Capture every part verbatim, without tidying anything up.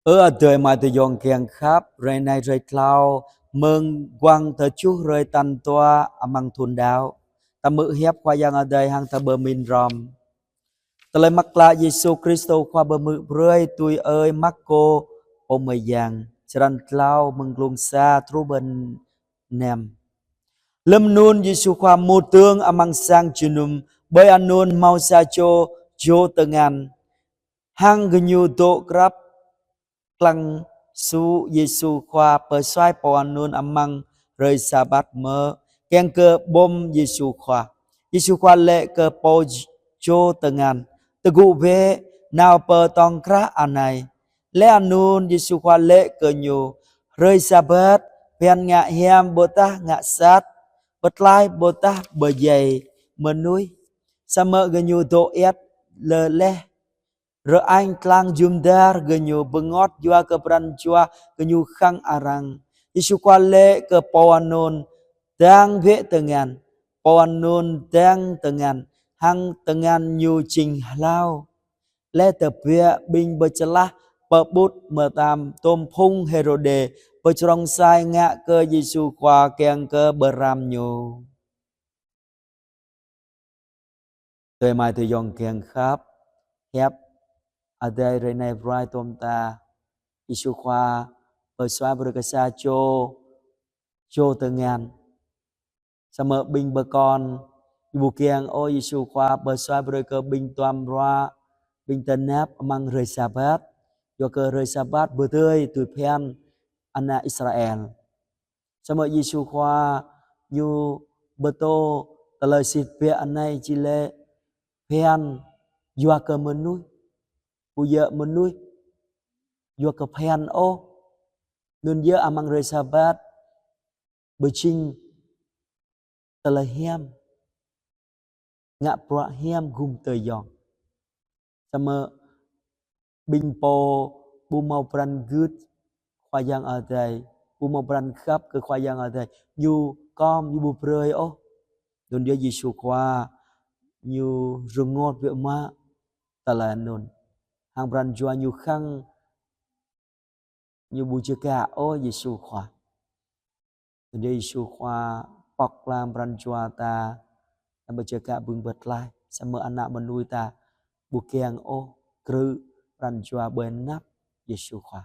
Ơ adơi amai tơyŏng kiăng khăp, hrơi anai hrơi tlâo, mơ̆ng guang tơjuh hrơi tal dua amăng thun đăo. Ta hmư̆ hiăp Khua Yang Adai hăng ta pơmĭn hrŏm. Tơlơi mơak klă Yêsu Krist Khua pơhmư̆ brơi tui ơi Markô pô mơyang, črăn tlâo, mơ̆ng glông sa truh pơ năm. Lơm anŭn Yêsu Khua mŭt dơ̆ng amăng sang jơnum, ƀơi anŭn hmâo sa čô čô tơngan. Hăng gơñu dŏ krăp klăng su Yêsu Khua pơsuaih pô anŭn amăng hrơi Sabat mơ̆, kiăng kơ ƀom Yêsu Khua. Yêsu Khua laĭ kơ pô čô tơngan: Tơgŭ bĕ, nao pơ tŏng krah anai. Laih anŭn Yêsu Khua laĭ kơ ñu: Hrơi Sabat, phiăn ngă hiam ƀôdah ngă sat, pơtlaih ƀôdah pơdjai mơnuih? Samơ̆ gơñu dŏ iăt lơleh. Rơañ tlang jum dar gơñu bơngot yua kơ pran jua gơñu khăng arăng. Yêsu Khua laĭ kơ pô anŭn: Dang bĕ tơngan. Pô anŭn dang tơngan, hăng tơngan ñu jing hlao. Laih tơbiă, ƀing Pơčơlah pơƀut mơtam tŏm phung Hêrôdê pơčrông sai ngă kơ Yêsu Khua kiăng kơ pơrăm ñu. Adơi amai tơyŏng kiăng khăp, hiăp Adai hrơi anai pơrai tŏm ta, Yêsu Khua pơsuaih brơi kơ sa čô čô tơngan. Samơ̆ ƀing pơkŏn ƀu kiăng ôh Yêsu Khua pơsuaih brơi kơ ƀing duăm ruă, ƀing tơnap amăng hrơi Sabat, yua kơ hrơi Sabat pơdơi tui phiăn ană Israel. Samơ̆ Yêsu Khua ñu pơtô tơlơi sĭt biă anai či laĭ phiăn yua kơ mơnuih, ƀu djơ̆ mơnuih yua kơ phiăn ôh. Anŭn yơh amăng hrơi Sabat pơjing tơlơi hiam, ngă bruă hiam gum tơyŏng. Samơ̆ ƀing pô ƀu hmâo pran gưt Khua Yang Adai, ƀu hmâo pran khăp kơ Khua Yang Adai, ñu kŏm, ñu ƀu brơi ôh. Anŭn yơh Yêsu Khua ñu rơngot biă mă tơlơi anŭn. Hăng pran jua ñu khăng, ñu ƀu čơkă ôh Yêsu Khua. Anŭn yơh Yêsu Khua pŏk lăng pran jua ta, ta ƀu čơkă ƀing pơtlaih, samơ̆ ană mơnuih ta ƀu kiăng ôh krư̆ pran jua ƀơi anăp Yêsu Khua.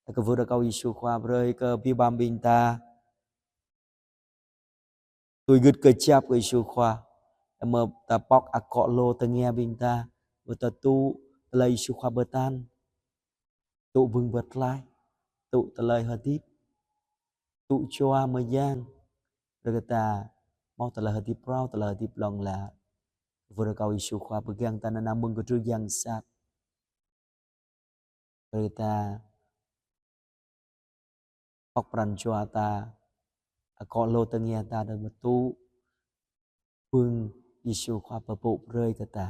Ta kwưh rơkâo Yêsu Khua brơi kơ abih bang ƀing ta tui gưt kơjăp kơ Yêsu Khua. Samơ̆ ta pŏk akŏ lô tơngia ƀing ta, ƀu ta tŭ tơlơi Yêsu Khua pơtă, tŭ ƀing pơtlaih, tŭ tơlơi hơdip, tŭ Jua mơyang, brơi kơ ta hmâo tơlơi hơdip phrâo, tơlơi hơdip hlŏng lar. Kwưh rơkâo Yêsu Khua pơgang ta nanao mơ̆ng kơdrưh yang sat. Brơi ta pŏk pran jua ta, akŏ lô tơngia ta, đơi mơ̆ tŭ ƀing Yêsu Khua pơpŭ brơi kơ ta.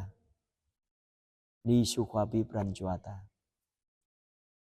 Anai Yêsu Khua abih pran jua ta.